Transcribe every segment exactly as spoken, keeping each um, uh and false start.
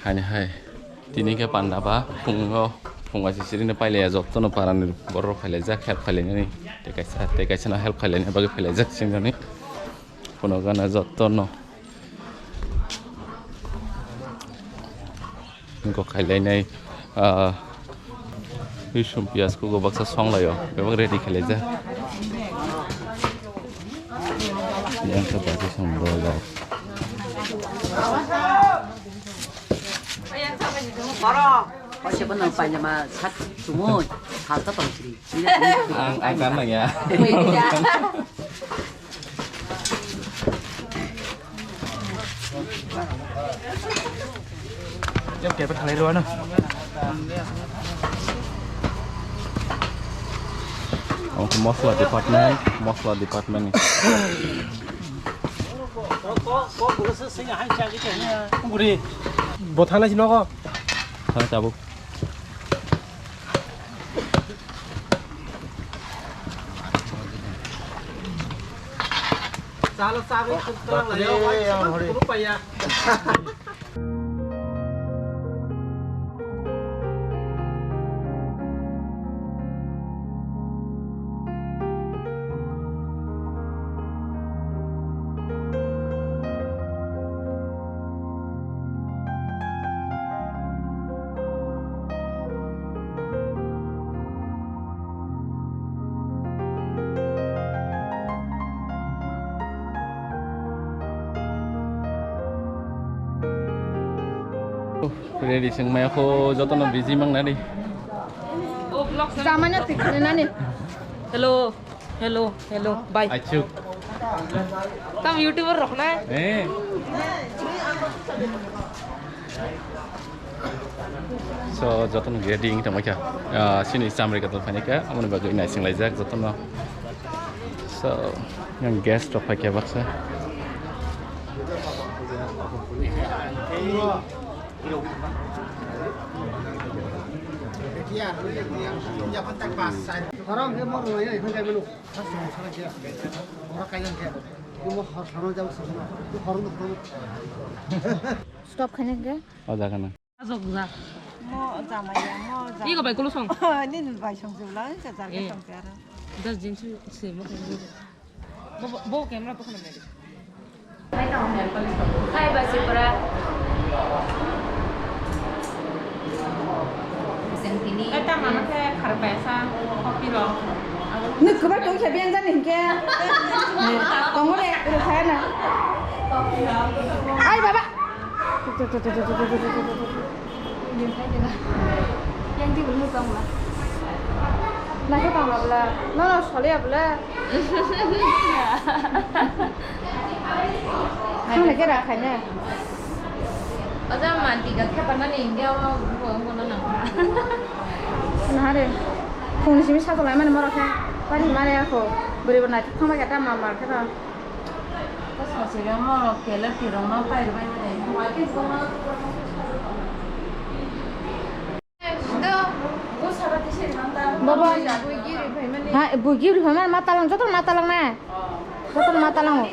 Hani hai. Tini khe panda ba phungo phunga sisiri no pailaya, jotto no para ni borok phailaijak help khailainani. Tei kaisa tei kaisa no help khailaina bagwi phailaijak sini. Phunukgana jotto no. Nokho khailainai, ah, risum piyaj kugo baksa songlaio, bebak ready khailaijak. Yang khe baksa songlaijak. Kaisa bono paijama sak chumui halta tong siri. Ang, ang kan nang ya. Jab kaya pa thalai rw na. Oke, mosla department, mosla department ni. Bo thanglai si nogo. Thang tabuk. Chalo chagwi khwtwlang laio, waisa khulupaiya. Ready sing maya kho joto no busy mang nani. Jamanya tik nani. Hello. Hello, hello, bye. Achuk. Tam YouTuber rok na? Eh. So, jotono gaya ding tamo kya. Ah, sini samri katal phani ka, amoni bagwi naising laijak jotono. So, yang guest rok phai kya baksa. Stop khaina hwnkhe. O jaga na. Ajok ja. Mo jamaya, mo jam- Iko bai kulo song. Nini bai song jibla, sa jarga Eh. Song te aro. Das din su se mo khaina. Bo, bo camera to khana nai. Hai, Basipura. Sentini. Eta mama khe kharpaisa, kopi rok. Nuk kubar tong khe biang jani hinkhe. Tongo de, uru khaya na. Ai, baba. Yang di belum tong lah. Nah, tong lah, bela. No, no, sorry ya, bela. Thangna khe ra khaina. Oja manti ga thepa nani india o bo bono nang. Nahare. Phungni simi sajolai mani morok khe. Pari mare ako. Bwrwi bo naithok thangbai khe ta ma mar khe ta. Ta sosiga morok kele tirong no pairwbai mani. Baba. Ha, bugi rwi phaimani ma talang, joto ma talang na. Joto ma talang.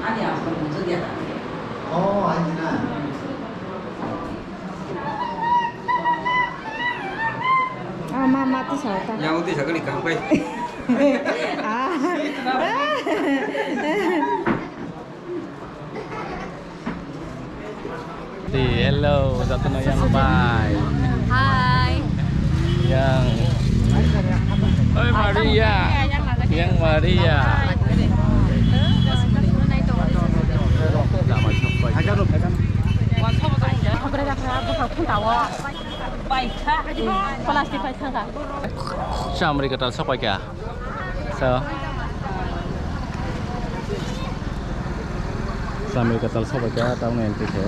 Ani apa nunggu dia tak? Oh, aja na. Ah, ma, ma, tisa ta. Yang uti sakali kangpai. Ah. Di, hello, satu no yang bai. Hai. Yang. Oi, Maria. Yang Maria. Plastic pai thangka. Samri katal sapaika. So. Samri katal sapaika, taung entry khe.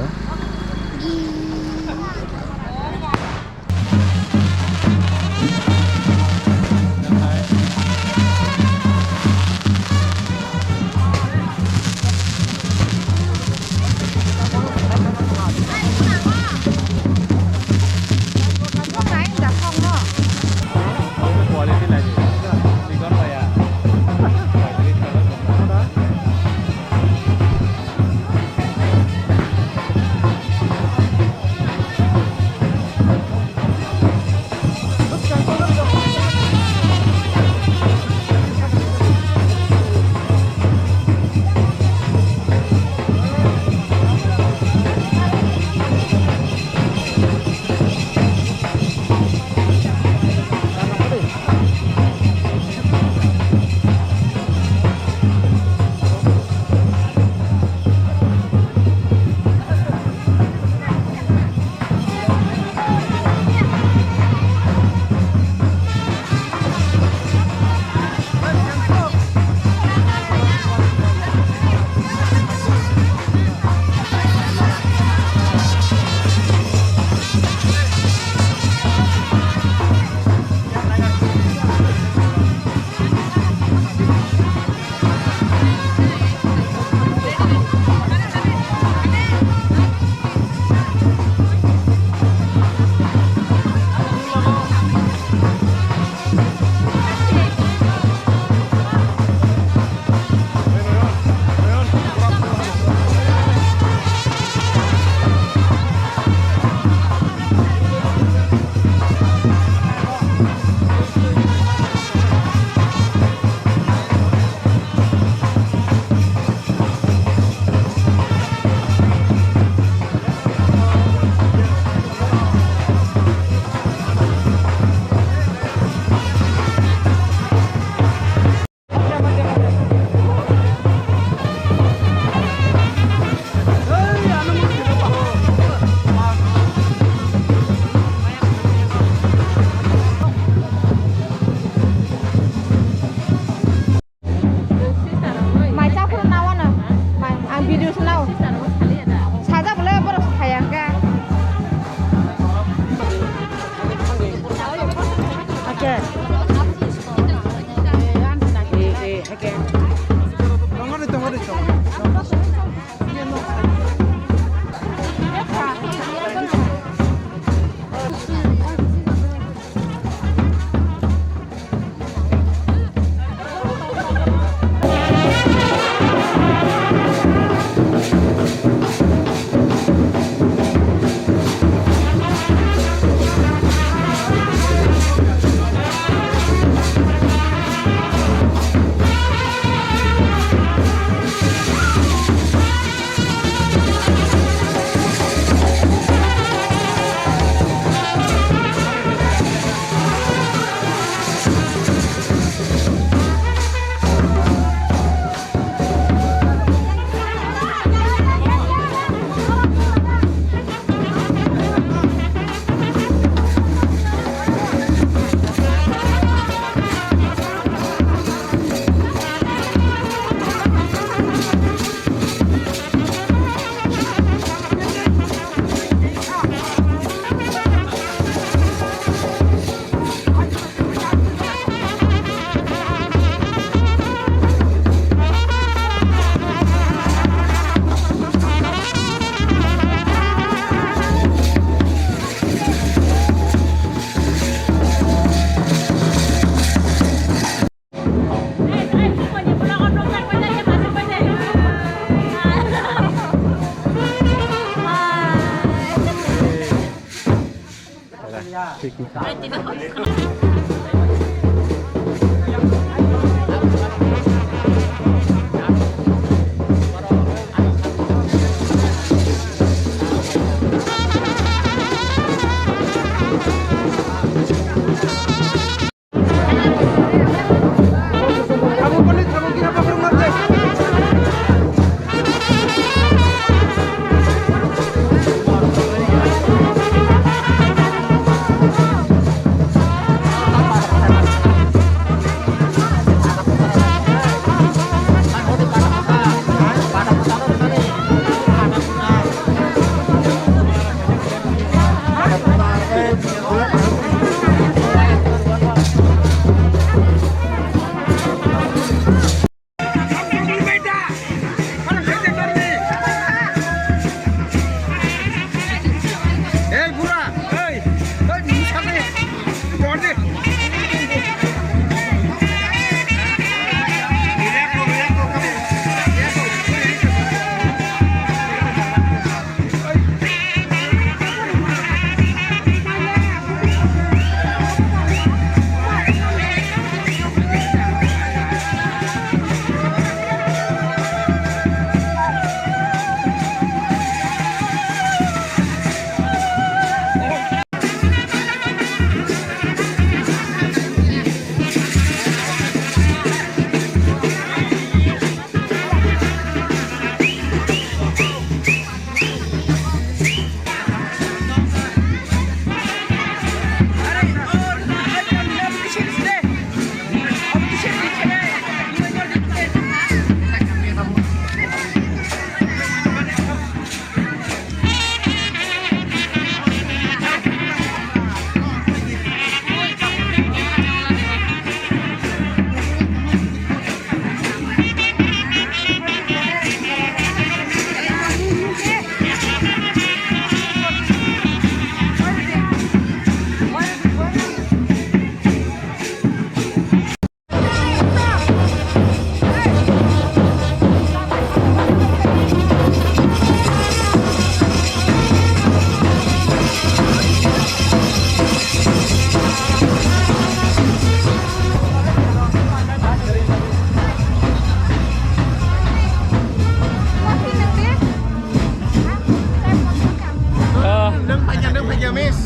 Nung phaikya, nung phaikya, miss.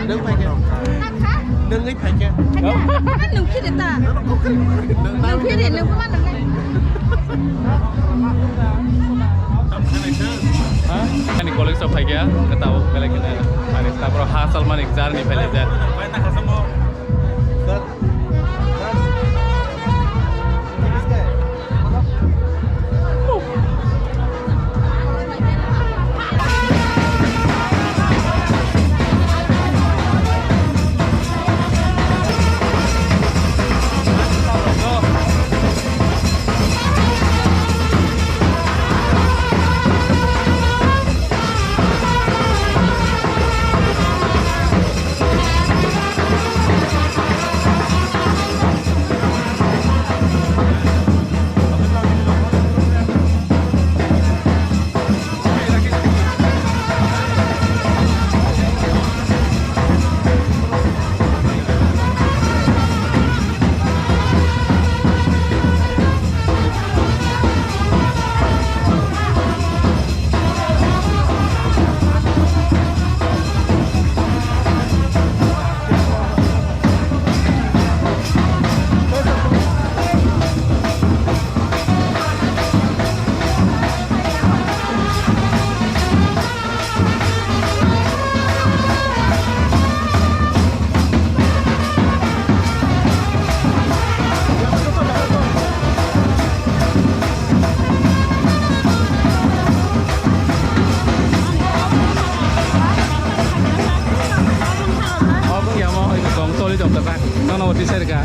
Nung phaikya. Nung phaikya. Nung phiri ta. Nung phiri, nung phiri, nung phiri. Ha? Ani college o phaikya, kata o belai kena. Ani tabro ha salmani jarni phailai jak. Amo iko tong toli tong tong kha. Nono tisai rwkha.